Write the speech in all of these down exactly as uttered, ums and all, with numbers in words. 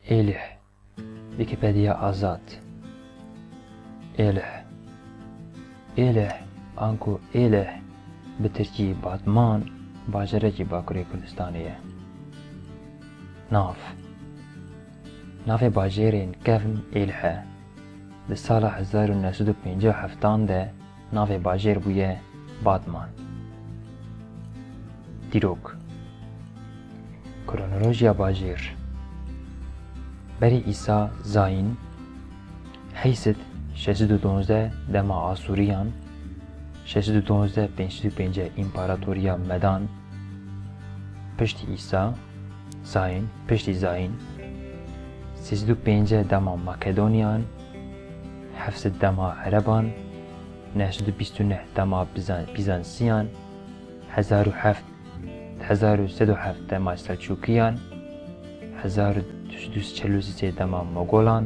Êlih, Wikipediya Azad. Êlih. Êlih, anku Êlih, bi tirkî Batman, bajarekî Bakurê Kurdistanê ye. Nav. Navê bajêrên kevn Êlih e. Di sala hezar û neh sed û pêncî û heftan de navê bajêr bûye Batman. Dîrok. Kronolojiya bajêr. Berî Îsa Zayîn, heyt sed şeş sed û duwazdeh dema Asûriyan, şeş sed û duwazdeh pênc sed û pêncî împaratoriya Medan, piştî Îsa Zayîn, piştî Zayîn, sê sed û pêncî dema Makedoniyan, heft sed dema Ereban, neh sed û bîst û neh dema Bizan-, Bizansiyan, hezar û heft, hezar û sed û heft dema Selçukiyan, hezar û du sed û çel û sê dema Mogolan,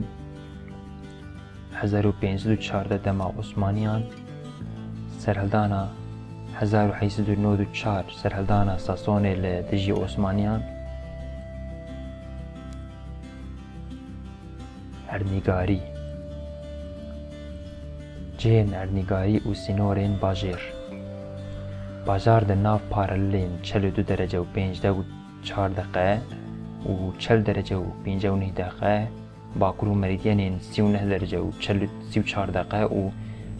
hezar û pênc sed û çardeh dema Osmaniyan, serhildana hezar û heyt sed û nod û çar, serhildana Sasonê li dijî Osmaniyan. Erdnîgarî. Cihên erdnîgarî û sînorên bajêr. Bajar di nav paralelên çel û du derece û pêncdeh û çar deqe û çel derece û pêncî û neh deqe, bakur û merîdyenên sî û neh derece û çel û, sî û çar deqe û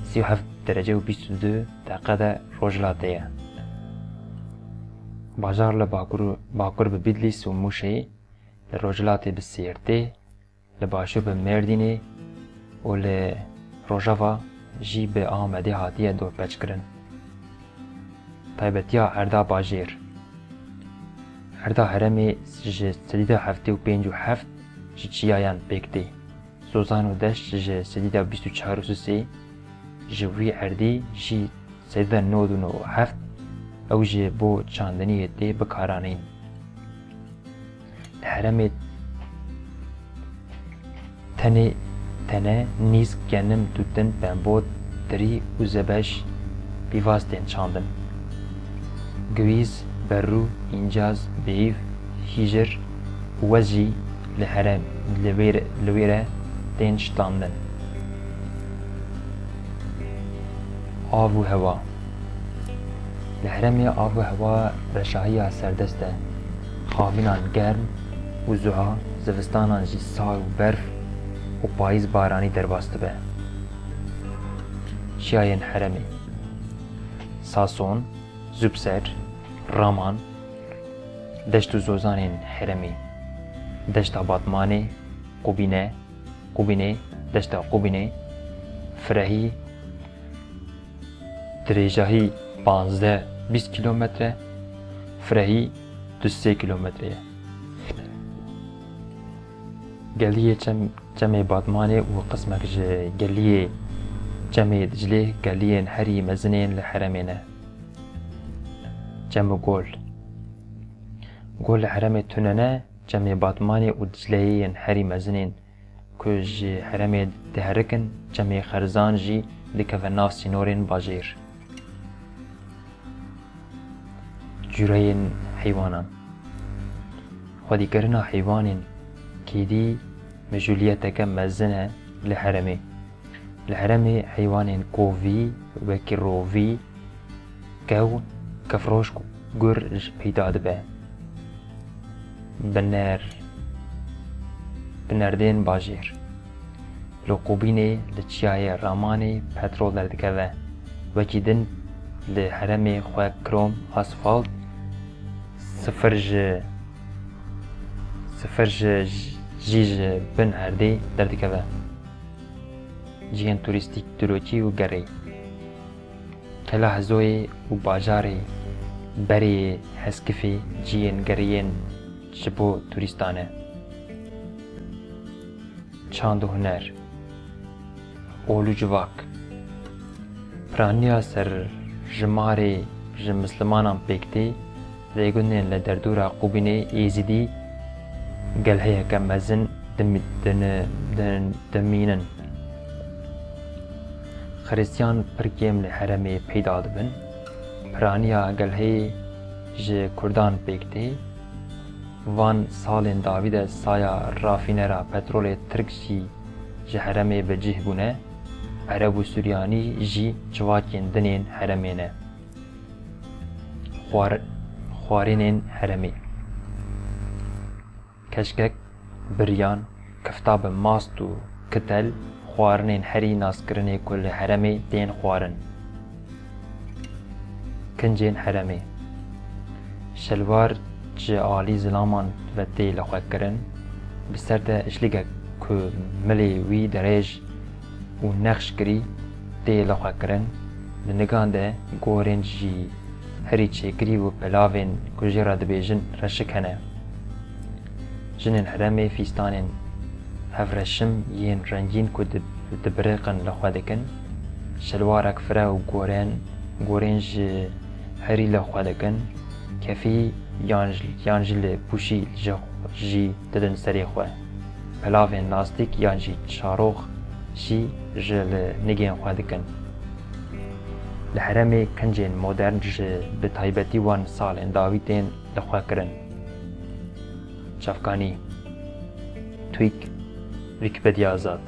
sî û heft derece û bîst û du deqe de rojhilatê ye. Bajar li bakur, bakur bi Bidlîs û Mûşê, li rojhilatê bi Sêrtê, li başûr bi Mêrdînê û li rojava jî bi Amedê hatiye dorpêçkirin. Taybetiya erda bajêr. Erda herêmê ji sedî de heftê û pênc û heft ji çiyayan pêk tê. Zozan û deşt ji sedî de bîst û çar û sisê, ji wî erdî jî sedî de nod û nod û heft ew ji bo çandiniyê tê bikaranîn. Li herêmê tenê, tene, nîsk, genim, tûtin, pembo, tirî û zebeş pîvaz tên çandin. Guîz, berû, încaz, bêv, hîjir û wez jî li herêm, li wê re, li wê re tên şitandin. Av û hewa. Li herêmê av û hewa reşahiya serdest e. Havînan germ û zuha, zivistanan jî sar û berf û payîz baranî derbas dibe. Çiyayên herêmê. Sason, Zubser, Raman, deşt û zozanên herêmê. Deşta Batmanê, Qubîne, Qubînê, deşta Qubînê, Firehî, dirêjahî panzdeh bîst kîlometre, Firehî du sê kîlometre ye. Geliyê çem-, çemê Batmanê û qismek ji geliyê çemê Diclê geliyên herî mezinên li herêmê ne. Çem û gol. Gol li herêmê tune ne, çemê Batmanê û Dicleyê yên herî mezinên ku ji herêmê diherikin, çemê Xerzan jî dikeve nav sînorên bajêr. Cûreyên heywanan. Xwedîkirina heywanên kêdî mijûliyeteke mezin e li herêmê. Li herêmê heywanên kovî wekî rovî, kew, kifroşk û gur ji peyda dibe. Biner, binerdên bajêr. Li Qubînê, li çiyayê Ramanê petrol derdikeve. Wekî din li herêmê xwe krom, asfalt, sifir ji, sifir ji, jî ji bin erdê derdikeve. Cihên turîstîk, dîrokî û gerê. Kela Hezoyê û bajarê berê Heskifê cihên geriyên ji bo turîstan e. Çand û huner. Ol û civak. Piraniya serjimarê ji mislimanan pêk tê, lê gundên li derdora Qubînê Êzidî gelheyeke mezin dim-, din-, din-, dimînin. Xiristiyan pir kêm li herêmê peyda dibin. Piraniya gelheyê ji Kurdan pêk tê. Van salên dawî de saya rafînera petrolê tirk jî ji herêmê bi cih bûne. Ereb û Suryanî jî civakên din ên herêmê ne. Xwar-, xwarînên herêmê. Keşkek, biryan, kifta bi mast û kitel, xwarinên herî naskirinê ku li herêmê tên xwarin. Kincên herêmê. Şelwar ji alî zilaman ve tê lixwekirin. Bi ser de işligek ku milê wî dirêj û nexşkirî tê lixwekirin. Di nigan de gorên jî herî çêkirî û pelavên ku jê re dibêjin reşik hene. Jinên herêmê fîstanên hevreşim yên rengîn ku di-, dibiriqin li xwe dikin. Şelwarek fire û gorên, gorên ji herî li xwe dikin. Kefî yan ji, yan ji li pûşî ji, jî didin serê xwe. Pelavên lastîk yan jî çarox jî ji li nigên xwe dikin. Li herêmê kincên modern ji bi taybetî wan salên dawî tên lixwekirin. Çavkanî. Twîk, Wîkîpediya Azad.